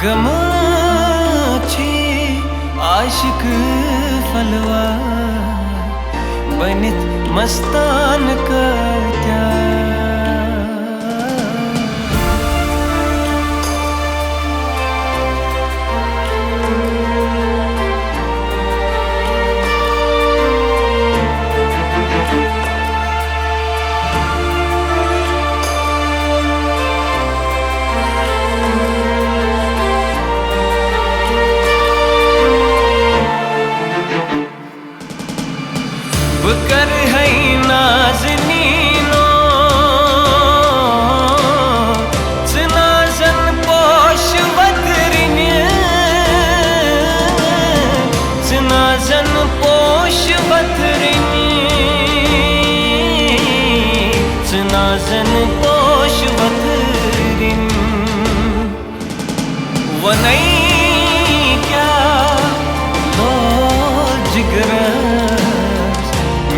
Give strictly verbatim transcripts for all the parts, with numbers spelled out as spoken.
گماچھی عاشق پھلوا بٔنِتھ مستان کۭتیٛاہ۔ بہٕ کرٕ ہے نازنیٖنو، ژٕ نازن پوش وترِنہِ، ژٕ نازن پوش وترِنہِ، ژٕ نازن پوش وترِنہِ۔ ونے کیٛاہ لوٚگ جگرس،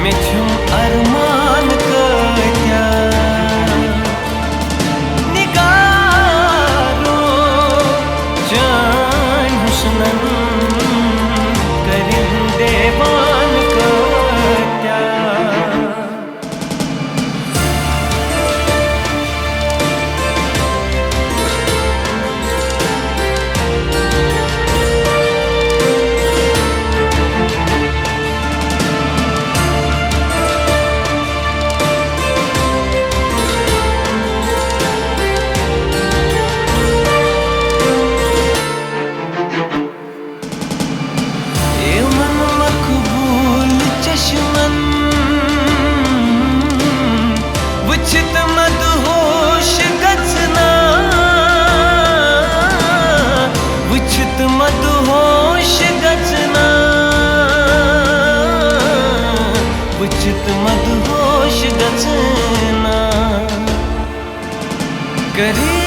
مےٚ چھُم ارمان کۭتیٛاہ۔ نگارو چٲنۍ حسنن کٔرِن دیوان کۭتیٛاہ۔ یِمن مقبوٗل چشمن وٕچھِتھ مدہوش گژھنا، وٕچھِتھ مدہوش گژھنا، وٕچھِتھ مدہوش گژھنا۔ کری